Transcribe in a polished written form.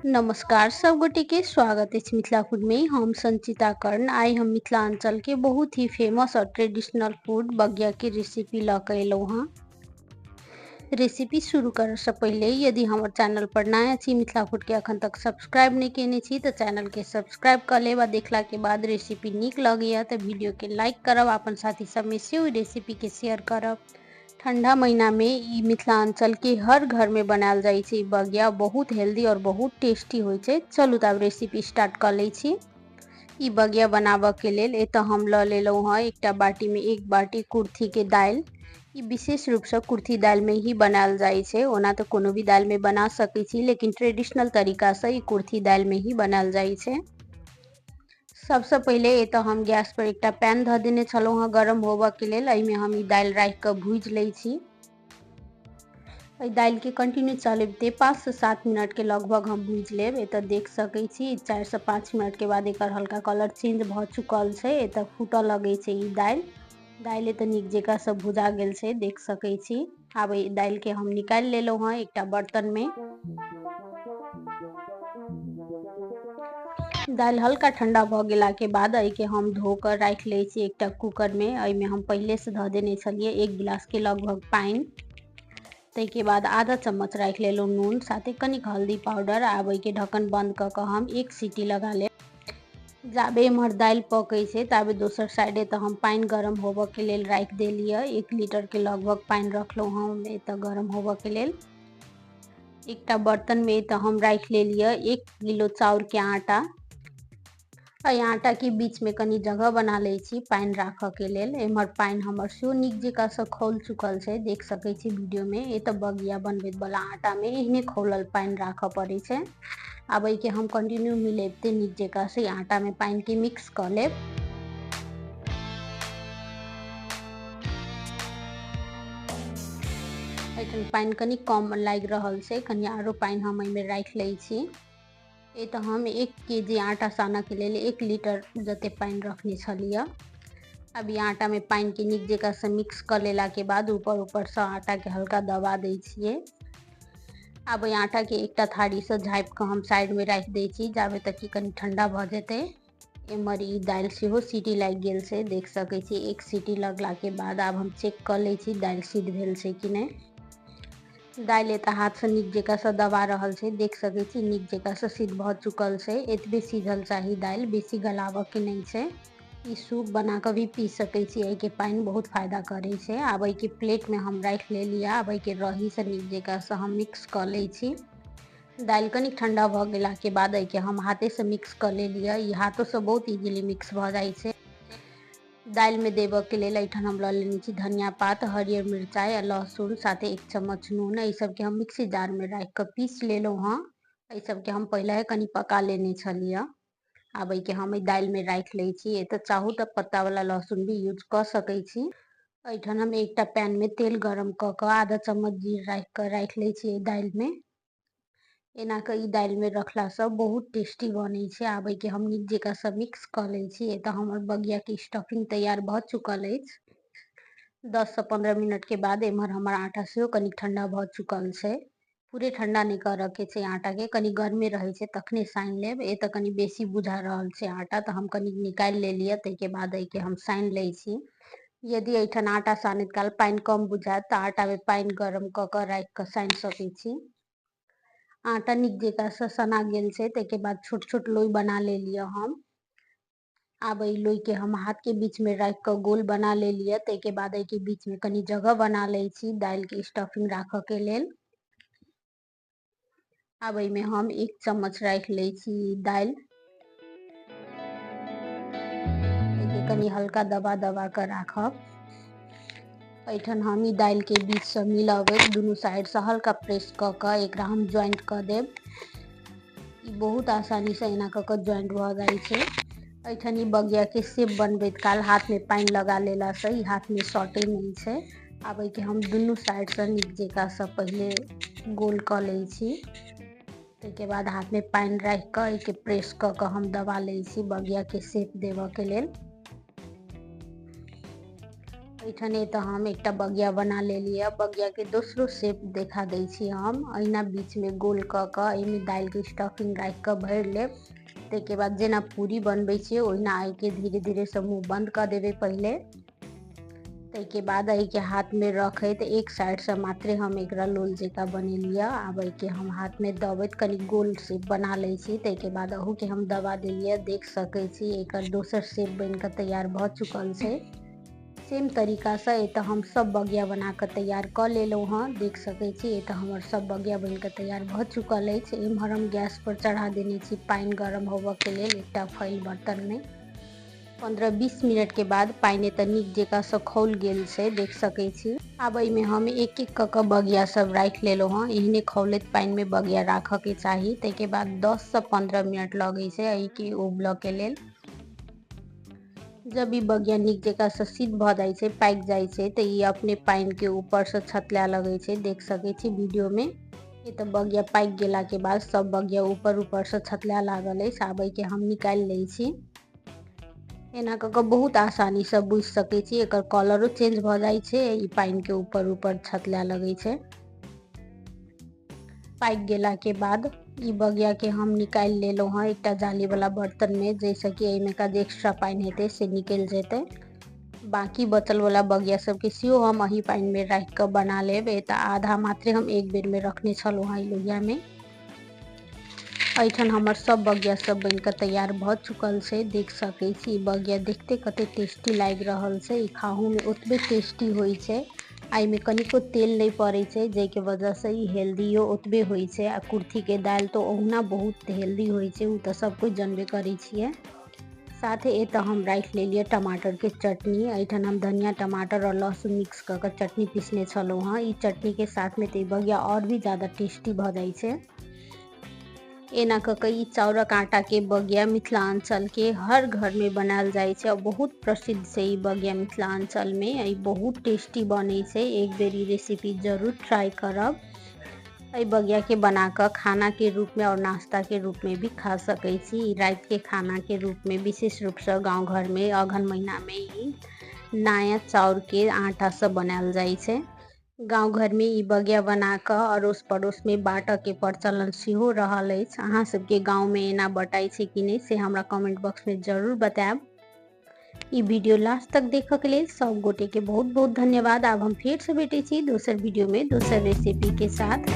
नमस्कार सब गोटे के स्वागत अछि मिथिला फूड में। हम संचिता कर्ण। आइ हम मिथिलांचल के बहुत ही फेमस और ट्रेडिशनल फूड बगिया के रेसिपी ल के एलहुँ हँ। रेसिपी शुरू करऽ से पहिले यदि हमर चैनल पर नया छी, मिथिला फूड के अखन तक सब्सक्राइब नहीं केने छी तो चैनल के सब्सक्राइब कर लेब आ देखला के बाद रेसिपी नीक लगैया तो वीडियो के लाइक करब, अपन साथी सब में से रेसिपी के शेयर करब। ठंडा महीना में ई मिथिलांचल के हर घर में बनायल जाइ छै बगिया, बहुत हेल्दी और बहुत टेस्टी होइ छै। चलू तऽ आब रेसिपी स्टार्ट कऽ लै छी। ई बगिया बनाबऽ के लेल एतऽ हम लऽ लेलहुँ हँ एकटा बाटी में एक बाटी कुर्थी के दालि। ई विशेष रूप से कुर्थी दालि में ही बनायल जाइ छै। ओना तऽ कोनो भी दालि में बना सकै छी, लेकिन ट्रेडिशनल तरीका से ई कुर्थी दालि में ही बनायल जाइ छै। सबसँ पहिले एतऽ हम गैस पर एकटा पैन धऽ देने छलहुँ हँ गरम होबऽ के लेल। एहिमे हम ई दालि राखि कऽ भूजि लै छी। एहि दालिके कंटिन्यू चलबिते 5 से 7 मिनट के लगभग हम भूजि लेब। एतऽ देख सकै छी 4 से 5 मिनट के बाद एकर हल्का कलर चेंज भऽ चुकल छै। एतऽ फूटऽ लगै छै ई दालि। दालि एतऽ नीक जकाँ सब भुजा गेल छै, देख सकै छी। आब एहि दालिके हम निकालि लेलहुँ हँ एकटा बर्तनमे। दालि हल्का ठंडा भऽ गेलाके बाद एहिके हम धो कऽ राखि लै छी एकटा कुकरमे। एहिमे हम पहिलेसँ धऽ देने छलियै 1 गिलासके लगभग पानि। ताहिके बाद आधा चम्मच राखि लेलहुँ नून, साथे कनिक हल्दी पाउडर। आब एहिके ढक्कन बंद कऽ कऽ हम 1 सीटी लगा लेब। जाबे एम्हर दालि पकै छै ताबे दोसर साइड एतऽ हम पानि गरम होबऽके लेल राखि देलियै। 1 लीटरके लगभग पानि रखलहुँ हम एतऽ गरम होबऽके लेल। एकटा बर्तनमे एतऽ हम राखि लेलियै 1 किलो चाउरके आटा। एहि आटाके बीचमे कनि जगह बना लै छी पानि राखऽके लेल। एम्हर पानि हमर सेहो नीक जकाँसँ खौल चुकल छै, देख सकै छी वीडियोमे। एतऽ बगिया बनबैवला आटामे एहने खौलल पानि राखऽ पड़ै छै। आब एहिके हम कंटिन्यू मिलेबिते नीक जकाँसँ आटामे पानिके मिक्स कऽ लेब। एहिठाम पानि कनि कम लागि रहल छै, कनि आरो पानि हम एहिमे राखि लै छी। एतऽ हम 1 केजी आटा सानऽके लेल 1 लीटर जते पानि रखने छलियै। अब ई आटामे पानिके नीक जकाँसँ मिक्स कऽ लेलाके बाद ऊपर ऊपरसँ आटाके हल्का दबा दै छियै। आब एहि आटाके एकटा थारीसँ झाँपि कऽ हम साइडमे राखि दै छी जाबे तक कि कनि ठंडा भऽ जेतै। एम्हर ई दालि सेहो सीटी लागि गेल छै, देख सकै छी। 1 सीटी लगलाके बाद आब हम चेक कऽ लै छी दालि सिद्ध भेल छै कि नहि। दालि एतऽ हाथसँ नीक जकाँसँ दबा रहल छै, देख सकै छी नीक जकाँसँ सिद्ध भऽ चुकल छै। एतबे सीझल चाही दालि, बेसी गलाबऽके नहि छै। ई सूप बना कऽ भी पी सकै छी, एहिके पानि बहुत फायदा करै छै। आब एहिके प्लेटमे हम राखि लेलियै। आब एहिके रहीसँ नीक जकाँसँ हम मिक्स कऽ लै छी। दालि कनि ठंडा भऽ गेलाके बाद एहिके हम हाथेसँ मिक्स कऽ लेलियै। ई हाथोसँ बहुत इजीली मिक्स भऽ जाइ छै। दालिमे देबऽके लेल एहिठाम हम लऽ लेने छी धनिया पात, हरियर मिरचाइ आ लहसुन, साथे 1 चम्मच नून। एहि सबके हम मिक्सी जारमे राखि कऽ पीस लेलहुँ हँ। एहि सबके हम पहिले कनि पका लेने छलियै। आब एहिके हम एहि दालिमे राखि लै छी। एतऽ चाहू तऽ पत्तावला लहसुन भी यूज कऽ सकै छी। एहिठाम हम एकटा पैनमे तेल गरम कऽ कऽ आधा चम्मच जीर राखि कऽ राखि लै छी एहि दालिमे। एना कऽ ई दालिमे रखलासँ बहुत टेस्टी बनै छै। आब एहिके हम नीक जकाँसँ मिक्स कऽ लै छी। एतऽ हमर बगियाके स्टफिंग तैयार भऽ चुकल अछि। 10 से 15 मिनटके बाद एम्हर हमर आटा सेहो कनि ठंडा भऽ चुकल छै। पूरे ठंडा नहि करऽके छै आटाके, कनि गर्मे रहै छै तखने सानि लेब। एतऽ कनि बेसी बुझा रहल छै आटा तऽ हम कनि निकालि लेलियै। ताहिके बाद एहिके हम सानि लै छी। यदि एहिठाम आटा सानैत काल पानि कम बुझायत तऽ आटामे पानि गरम कऽ कऽ राखि कऽ सानि सकै छी। आटा नीक जकाँसँ सना गेल छै। ताहिके बाद छोट छोट लोइ बना लेलियै हम। आब एहि लोइके हम हाथके बीचमे राखि कऽ गोल बना लेलियै। ताहिके बाद एहिके बीचमे कनि जगह बना लै छी दालिके स्टफिंग राखऽके लेल। आब एहिमे हम 1 चम्मच राखि लै छी दालि। एहिके कनि हल्का दबा दबा कऽ राखब। एहिठाम हम ई दालिके बीचसँ मिलबैत दुनू साइडसँ हल्का प्रेस कऽ कऽ एकरा हम ज्वाइंट कऽ देब। ई बहुत आसानीसँ एना कऽ कऽ ज्वाइंट भऽ जाइ छै। एहिठाम ई बगियाके शेप बनबैत काल हाथमे पानि लगा लेलासँ ई हाथमे सटै नहि छै। आब एहिके हम दुनू साइडसँ नीक जकाँसँ पहिले गोल कऽ लै छी। ताहिके बाद हाथमे पानि राखि कऽ एहिके प्रेस कऽ कऽ हम दबा लै छी बगियाके शेप देबऽके लेल। एहिठाम तऽ हम एकटा बगिया बना लेलियै। बगियाके दोसरो शेप देखा दै छी हम। अहिना बीचमे गोल कऽ कऽ एहिमे दालिके स्टफिंग राखि कऽ भरि लेब। ताहिके बाद जेना पूरी बनबै छियै ओहिना एहिके धीरे धीरेसँ मुँह बन्द कऽ देबै पहिले। ताहिके बाद एहिके हाथमे रखैत एक साइडसँ मात्रे हम एकरा लोल जकाँ बनेलियै। आब एहिके हम हाथमे दबैत कनि गोल शेप बना लै छी। ताहिके बाद अहूके हम दबा देलियै। देख सकै छी एकर दोसर शेप बनि कऽ तैयार भऽ चुकल छै। सेम तरीकासँ एतऽ हम सब बगिया बना कऽ तैयार कऽ लेलहुँ हँ। देख सकै छी एतऽ हमर सब बगिया बनि कऽ तैयार भऽ चुकल अछि। एम्हर हम गैस पर चढ़ा देने छी पानि गरम होबऽके लेल एकटा फैल बर्तनमे। 15-20 मिनटके बाद पानि एतऽ नीक जकाँसँ खौल गेल छै, देख सकै छी। आब एहिमे हम एक एक कऽ कऽ बगिया सब राखि लेलहुँ हँ। एहने खौलैत पानिमे बगिया राखऽके चाही। ताहिके बाद 10 से 15 मिनट लगै छै एहिके उबलऽके लेल। जब ई बगिया नीक जकाँसँ सिद्ध भऽ जाइ छै, पाकि जाइ छै, तऽ ई अपने पानिके ऊपरसँ छतलाए लगै छै। देख सकै छी वीडियोमे। एतऽ बगिया पाकि गेलाके बाद सब बगिया ऊपर ऊपरसँ छतलाए लागल अछि। आब एहिके हम निकालि लै छी। एना कऽ कऽ बहुत आसानीसँ बुझि सकै छी। एकर कलरो चेंज भऽ जाइ छै, ई पानिके ऊपर ऊपर छतलाए लगै छै। पाकि गेलाके बाद ई बगियाके हम निकालि लेलहुँ हँ एकटा जालीवला बर्तनमे, जाहिसँ कि एहिमे का जे एक्स्ट्रा पानि हेतै से निकलि जेतै। बाँकी बचलवला बगिया सबके सेहो हम एही पानिमे राखि कऽ बना लेब। एतऽ आधा मात्रे हम एक बेरमे रखने छलहुँ हँ ई लोहियामे। एहिठाम हमर सब बगिया सब बनि कऽ तैयार भऽ चुकल छै। देख सकै छी ई बगिया देखते कते टेस्टी लागि रहल छै। ई खाहूमे ओतबे टेस्टी होइ छै। एहिमे कनिको तेल नहि पड़ै छै, जाहिके वजहसँ ई हेल्दियो ओतबे होइ छै। आ कुर्थीके दालि तऽ ओहुना बहुत हेल्दी होइ छै, ओ तऽ सब कोइ जनबे करै छियै। साथे एतऽ हम राखि लेलियै टमाटरके चटनी। एहिठाम हम धनिया, टमाटर आओर लहसुन मिक्स कऽ कऽ चटनी पीसने छलहुँ हँ। ई चटनीके साथमे तऽ ई बगिया आओर भी ज्यादा टेस्टी भऽ जाइ छै। एना कऽ कऽ ई चाउरक आटाके बगिया मिथिलाञ्चलके हर घरमे बनायल जाइ छै आओर बहुत प्रसिद्ध छै ई बगिया मिथिलाञ्चलमे। ई बहुत टेस्टी बनै छै। एक बेर ई रेसिपी जरूर ट्राई करब। एहि बगियाके बना कऽ खानाके रूपमे आओर नाश्ताके रूपमे भी खा सकै छी। ई रातिके खानाके रूपमे विशेष रूपसँ गाँव घरमे अगहन महिनामे ई नया चाउरके आटासँ बनायल जाइ छै। गाँव घरमे ई बगिया बना कऽ अड़ोस पड़ोसमे बाँटऽके प्रचलन सेहो रहल अछि। अहाँ सबके गाँवमे एना बटाइ छै कि नहि, से हमरा कमेंट बॉक्समे जरूर बतायब। ई वीडियो लास्ट तक देखऽके लेल सब गोटेके बहुत बहुत धन्यवाद। आब हम फेरसँ भेटै छी दोसर वीडियोमे दोसर रेसिपीके साथ।